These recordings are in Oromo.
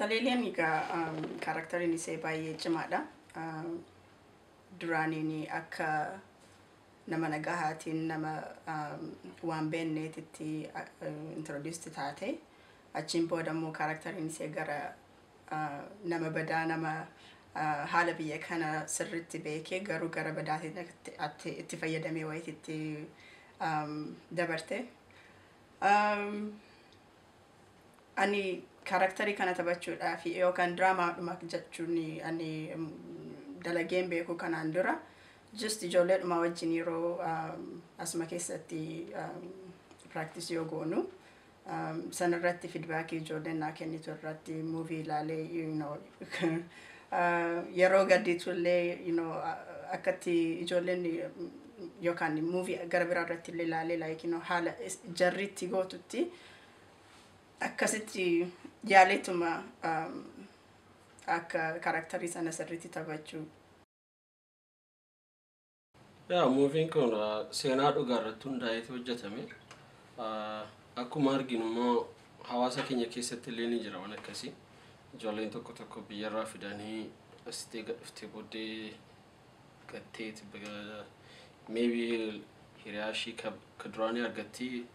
Taliileen egaa characteriin isee baay'ee cimaadha. Duraaniin akka nama nagahaatiin, nama waan beekneetitti introduced taate. Achiin booda immoo characteriin isee gara nama badaa, nama haala biyya kana sirriitti beekee garuu gara badaatiin itti fayyadamee wayiitti dabarte. Ani characterii kana taphachuudhaaf yookaan diraamaadhuma jechuun ani dalageen beeku kanaan dura, just ijoolleedhuma wajjin yeroo asuma keessatti practice yoo goonu sanarratti feedbackii ijoolleen naa kennitu irratti movie ilaalee, yeroo gaddiitu illee akkatti ijoolleen yookaan movie gara biraa irratti illee ilaalee, like haala jarritti gootutti akkasitti yaaleetuma akka characterii sana sirriitti taphachuu. Yaa, movien kun seenaa dhugaa irratti hundaa'eeti hojjetame. Akkuma arginu immoo hawaasa keenya keessatti illee ni jira waan akkasii. Ijoolleen tokko tokko biyyarraa fidanii asitti gad dhuftee booddee gatteeti maybe hiriyaa ishii ka duraanii argatti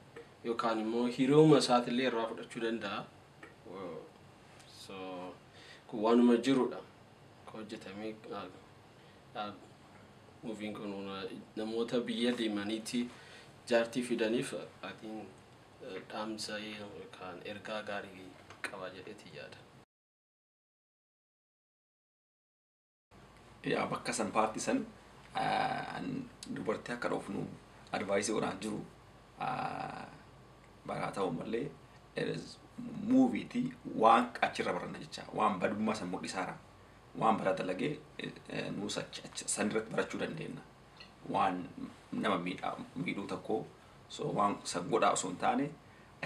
yookaan immoo hiriyooma isaatillee irraa fudhachuu danda'a. So kun waanuma jirudha. Ka hojjetamee movien kun namoota biyya deemaniiti jaartii fidaniif atiin dhaamsa yookaan ergaa gaarii qaba jedheeti yaada. Yaa, bakka san partii san dubartii akka dhoofnu adviceii godhaan jiru baraa ta'u malee movieti waan achirra baranna jecha, waan badummaa san mul'isaara, waan bara dalagee nuus san irratti barachuu dandeenya, waan nama miidhuu tokko. So waan san godhaa osoo hin taane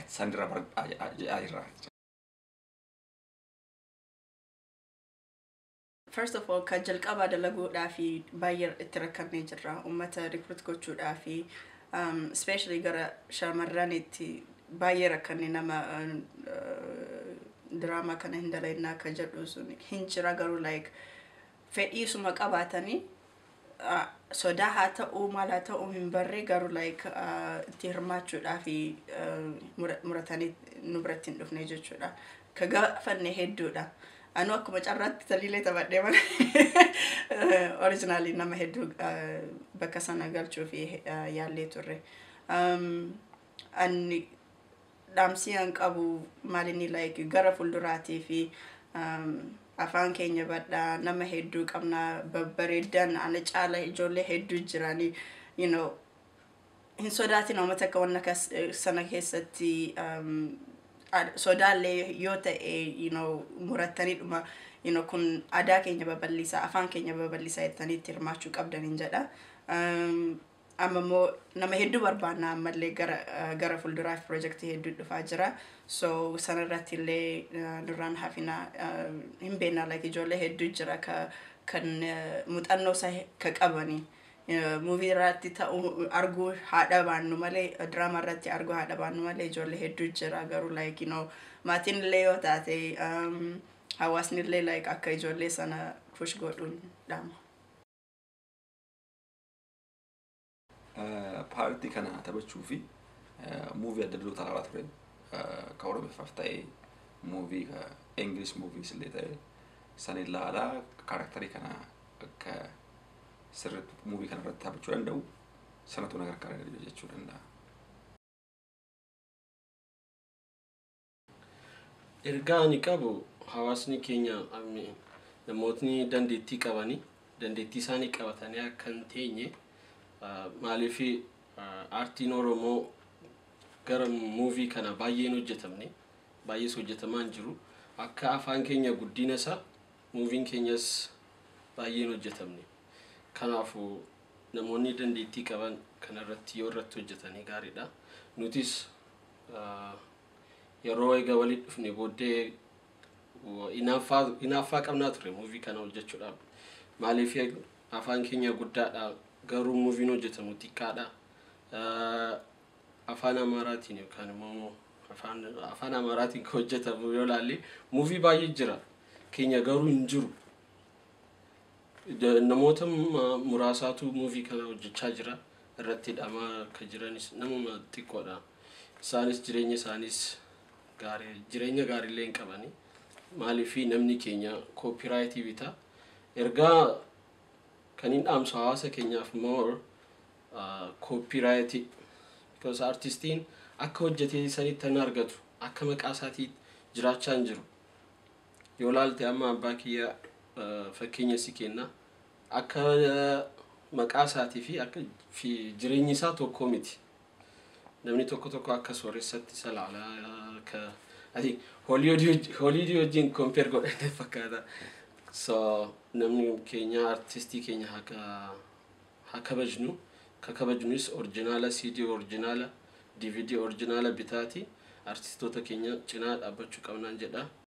san irra baradhaa jedhaa jirra. First of all, kan jalqabaa dalaguudhaa fi baay'ee itti rakkannee jirra. Uummata recruit gochuudhaa fi especially gara shamarraniitti baay'ee rakkanne. Nama diraamaa kana hin dalagnaa akka jedhu sun hin jira, garuu like fedhiisuma qabaatanii sodaa haa ta'uu, maal haa ta'uu hin barree, garuu like itti hirmaachuudhaa fi muratanii nu biratti hin dhufne jechuudha. Ka gaafanne hedduudha. Anu akkuma carraatti Taliilee taphadhee malee originally nama hedduu bakka sana galchuu fi yaallee turre. Ani dhaamsii an qabu maalinni, like gara fuulduraatii fi afaan keenya badhaa, nama hedduu qabna, babbareedan, ana caala ijoollee hedduu jiranii, hin sodaatin. Uummata akka wanna sana keessatti sodaallee yoo ta'e murattanii dhuma kun aadaa keenya babal'isaa, afaan keenya babal'isaa jettanii itti hirmaachuu qabdan hin jedha. Amma immoo nama hedduu barbaanna, ammallee gara fuulduraaf piroojeektii hedduu dhufaa jira. So sanarratti illee nurraan hafina hin beekna, like ijoollee hedduu jira ka kan muuxannoo isaa ka qabanii. Movie irratti ta'uu arguu haa dhabaannu malee, diraamaa irratti arguu haa dhabaannu malee, ijoollee hedduu jira, garuu like maatiin illee yoo taate, hawaasni illee like akka ijoollee sana push godhuun dhaama. Partii kana taphachuu fi movie adda addaa ilaalaa ture. Ka Oromiffaaf ta'ee, movie ka English movies illee ta'e san ilaalaa characterii kana akka sirriitti movie kana irratti taphachuu danda'u sanatu na gargaara jechuu danda'a. Ergaa ani qabu, hawaasni keenya, namootni dandeettii qabanii dandeettii isaanii qabatanii akka hin teenye. Maaliif aartiin Oromoo gara movie kana baay'een hojjetamne, baay'ees hojjetamaa hin jiru. Akka afaan keenya guddina isaa movien keenyas baay'een hojjetamne. Kanaafuu namoonni dandeettii qaban kanarratti yoo irratti hojjetanii gaariidha. Nutis yeroo egaa walitti dhufne booddee hinaaffaa qabnaa ture movie kana hojjechuudhaaf. Maaliif afaan keenya guddaadha, garuu movien hojjetamu xiqqaadha. Afaan Amaaraatiin yookaan immoo Afaan Amaaraatiin kan hojjetamu yoo ilaalle movie baay'ee jira. Keenya garuu hin jiru. Namoota muraasaatu movie kana hojjechaa jira. Irratti hidhamaa kan jiranis namuma xiqqoodha. Isaanis jireenya isaanis gaarii, jireenya gaariillee hin qabani. Maaliifii namni keenya copyright bitaa. Ergaa kan hin dhaamsu hawaasa keenyaaf more copyright, because artistiin akka hojjetee sanitti hin argatu, akka maqaa isaatii jiraachaa hin jiru. Yoo laalte amma abbaa kiyya fakkeenya si kenna, akka maqaa isaatii fi akka fi jireenyi isaa tokko miti. Namni tokko tokko akka sooressatti isa laala, akka I think Hollywood wajjin compare godhanii fakkaata. So namni keenya artistii keenya haa kabajnu. Ka kabajnus original CD, original DVD, original bitaati artistoota keenya cinaa dhaabbachuu qabnaan jedha.